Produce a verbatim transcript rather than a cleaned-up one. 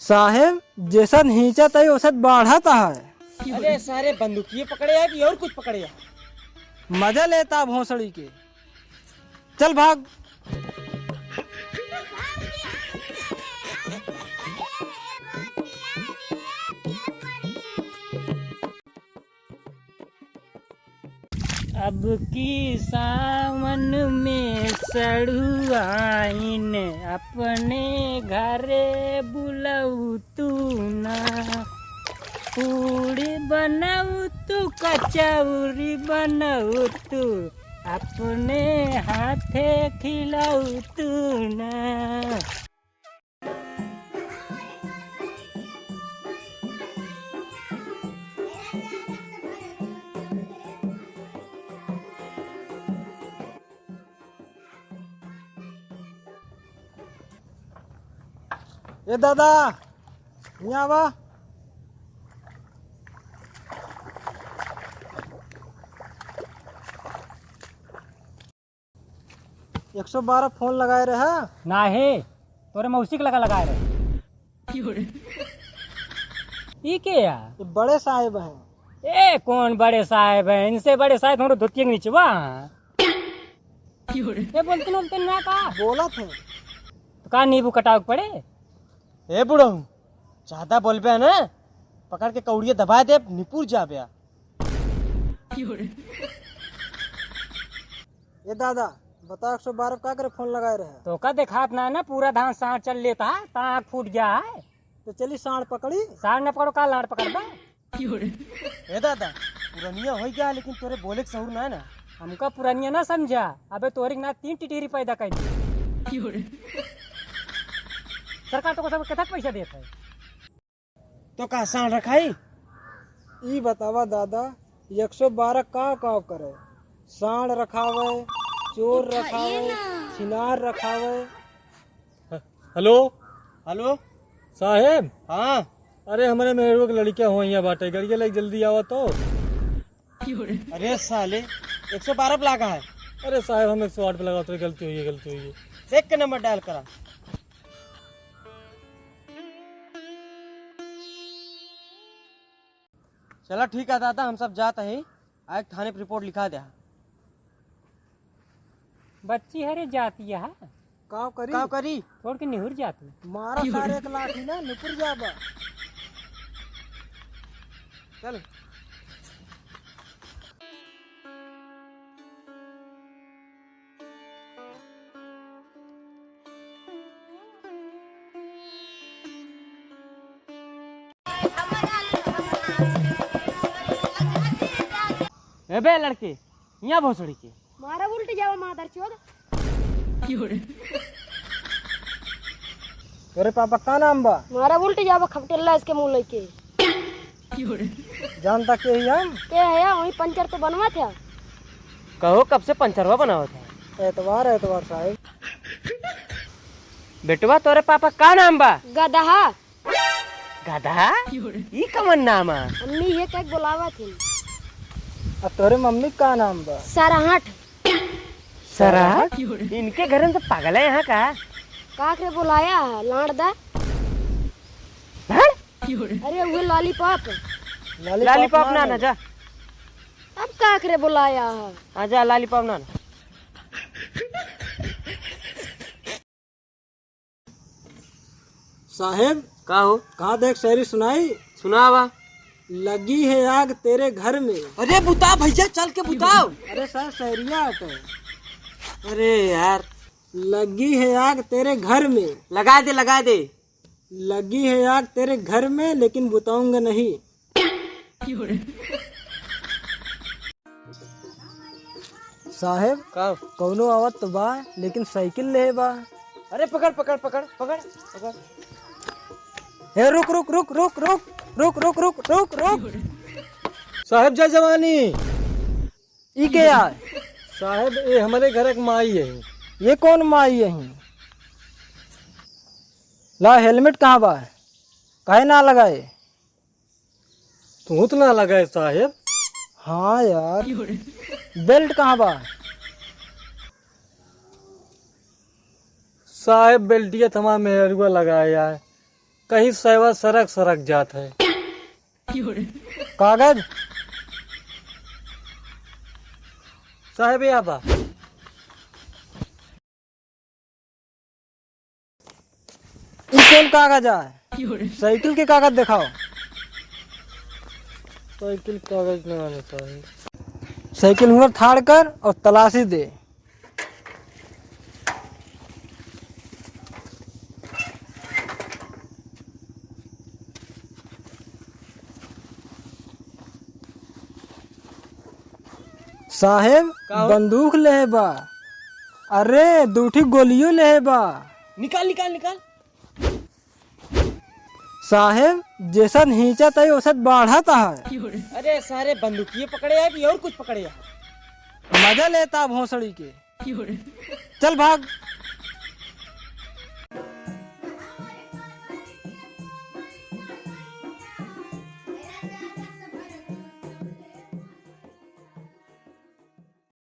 साहेब, जैसन हींचत है, ओसन बाढ़त है। अरे सारे बंदूकिये पकड़े है कि और कुछ पकड़े है? मजा लेता भोसड़ी के। चल भाग। अब की सावन में सड़ुआइन अपने घरे बुलऊ तू ना। पूड़ी बनऊ तू, कचौरी बनऊ तू, अपने हाथे खिलऊ तू ना। ए दादा, हियाँ आवा। एक सौ बारह फोन लगाए रहे। नाही, तोरे मौसी के लगा लगाए रहे। ई के या? ये बड़े साहेब हैं। ए, कौन बड़े साहेब हैं? इनसे बड़े साहेब हमरो धोतिया के नीचे बा। ए, बोलते ना, बोलते ना का? बोलत है। तो का नींबू कटावे के पड़े? ए बुढ़ऊ, ज्यादा बोलबे ना, पकड़ के कौड़िया दबा दे, निपुर जाबे। ए दादा, बता, एक सौ बारह का करे फोन लगाए रहे? तो का देखात ना है ना, पूरा धान साँड़ चल लेता है, तो आँख फूट गया है। तो चली साँड़ पकड़ी। साँड़ न पकड़ो, का लाड़ पकड़बा? ए दादा, पुरनिया हो गया, लेकिन तोरे बोले के सहूर ना है ना। हमका पुरनिया ना समझा, अबे तोरी के ना तीन टिटरी पैदा कर दी। सरकार तो को सब केतना पैसा देत है? तो का साँड़ रखाई? ई बतावा दादा, एक सौ बारह का का करे? साँड़ रखावे, चोर रखावे, छिनार रखावे। ह-, हेलो। हेलो। साहेब। हाँ। अरे, हमरे मेहरुआ के लड़िका हो हियाँ बाटे, गड़िया लेके जल्दी आवा तो। अरे साले, एक सौ बारह पे लागा है। अरे साहेब, हम एक सौ आठ पे लगावत रहे, गलती हुई है, गलती हुई है। देख के नंबर डायल करा। चला ठीक है दादा, हम सब जात है, आए थाने पे रिपोर्ट लिखा द्या। बच्ची हरे जाती है। काव करी? काव करी? छोड़ के निहुर जाती। मारा सारे एक लाठी ना, निपुर जाबा। चल। ए बे लड़के, हियाँ भोसड़ी के। मारा उल्ट जावा मादर चोद। तोरे पापा का नाम बा? मारा उल्ट जावा खपटेल्ला इसके मुँह लइके। जानता के ही हम? के है, वही पंचर तो बनवा था। कहो, कब से पंचरवा बनावत है? एतवार, एतवार साहेब। बेटवा, तोरे पापा का नाम बा? गदहा। गदहा? ई कवन नाम है? अम्मी ये कह बोलावा थे। आ तोरे मम्मी का नाम बा? सरहट। सरहट? इनके घर में तो पागल है यहाँ का? का करे बोलाया है? लाड़ दा। लाड़? अरे वो लॉलीपॉप। लॉलीपॉप ना, ना, जा। अब का करे बोलाया है? हाँ, जा, लॉलीपॉप ना, ना। साहेब। का हो? का देख शायरी सुनाई? सुनावा। लगी है आग तेरे घर में। अरे बुता भैया, चल के बुताओ। अरे सर, शायरिया आटे। अरे यार। लगी है आग तेरे घर में। लगा दे, लगा दे। लगी है आग तेरे घर में, लेकिन बुताऊंगा नहीं। साहेब, का? कौनो आवत तो बा, लेकिन साइकिल ले बा। अरे पकड़, पकड़, पकड़, पकड़, पकड़। हे रुक, रुक, रुक। साहेब जय जवानी। ई के आय? साहेब, ये हमरे घर के माई है। ये कौन माई है? ला, हेलमेट कहाँ बा? काहे ना लगाए? तू तो ना लगाए साहेब। हाँ यार, बेल्ट कहाँ बा? साहेब, बेल्टिया तो हमार मेहरुआ लगाए आए। कहीं सैवा सरक सरक जात है। कागज? साहेब, या बा। ई कौन कागज है? साइकिल के कागज दिखाओ। साइकिल कागज ना आने साहेब। साइकिल हुआँ ठाड़ कर और तलाशी दे। साहेब, का हो? बंदूक लेहे बा। अरे, दू ठी गोलियो लेहे बा। निकाल, निकाल, निकाल। साहेब, जैसन हींचत है, ओसन बाढ़त है। अरे सारे, बंदूकिये पकड़े है कि और कुछ पकड़े है? मजा लेता भोसड़ी के। चल भाग।